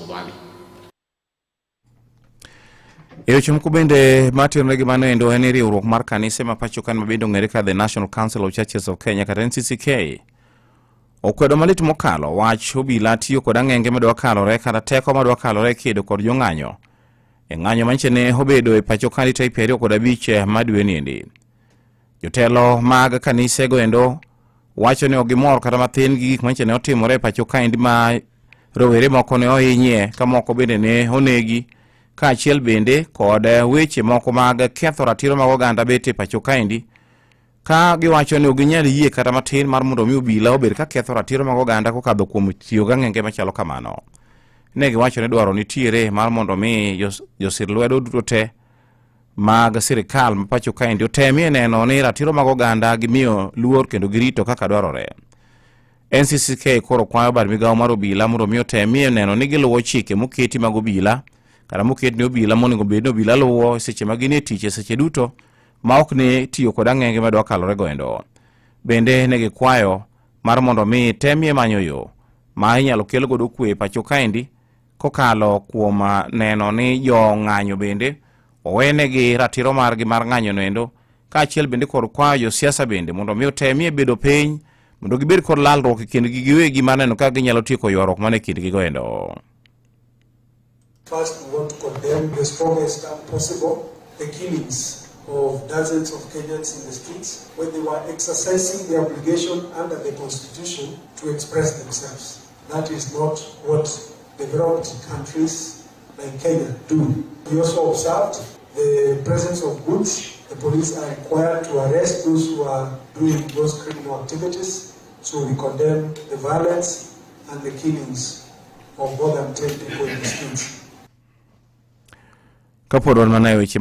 Valley. E weche moko bende matenore gi mano endo en ni riwruok mar kanise ma pacho ka ma bende ong'ere ka The National Council of Churches of Kenya kata NCCK okwedo malit mokalo wach obila tiyo kod ang'enge madwa kalore kata teko madwa kalore e kedo kod jong'anyo e ng'anyo manyiche ne obedo e pacho ka tarik 25 ma dwe ni endi. Jotelo mag kanise go endo wacho ni ok gimor kata mathin gi gik manyiche ne otimore e pacho kaendi ma rowere moko ne ohinyie ka moko bende ne onegi kaachiel bende kod weche moko mag ketho ratiro mag oganda bet e pacho kaendi ka giwacho ni ok ginyal yie kata matin mar mondo mi obila obed ka ketho ratiro mag oganda kokadho kuom tiyo gi ang'enge machalo kamano. Ne giwacho ni dwaro nitiere mar mondo mi josir lwedo duto te mag sirikal ma pacho kaendi otemie neno ni ratiro mag oganda gimiyo luor kendo girito kaka dwarore. NCCK koro kwayo bad migawo mar obila mondo mi otemie neno ni giluwo chike moketi mag obila kata moket ne obila monego bed ni obila luwo seche ma gin e tich e seche duto ma ok ni tiyo kod ang'enge madwa kalore goendo. Bende ne gikwayo mar mondo mi temie manyo yo ma inyalo kel godo kwe e pacho kaendi kokalo kuom neno ni jo ng'anyo bende owenegi ratiro margi mar ng'anyo noendo kaachiel bende kod kwayo josiasa bende mondo mi otemie bedo piny mondo gibed kod lalruok e kindgi giwegi mar neno kaka ginyalo tieko ywaruok man e kindgi goendo. First, we want to condemn the strongest term possible the killings of dozens of Kenyans in the streets when they were exercising their obligation under the Constitution to express themselves. That is not what developed countries like Kenya do. We also observed the presence of goods. The police are required to arrest those who are doing those criminal activities. So we condemn the violence and the killings of more than 10 people in the streets. Kapod wan mana e weche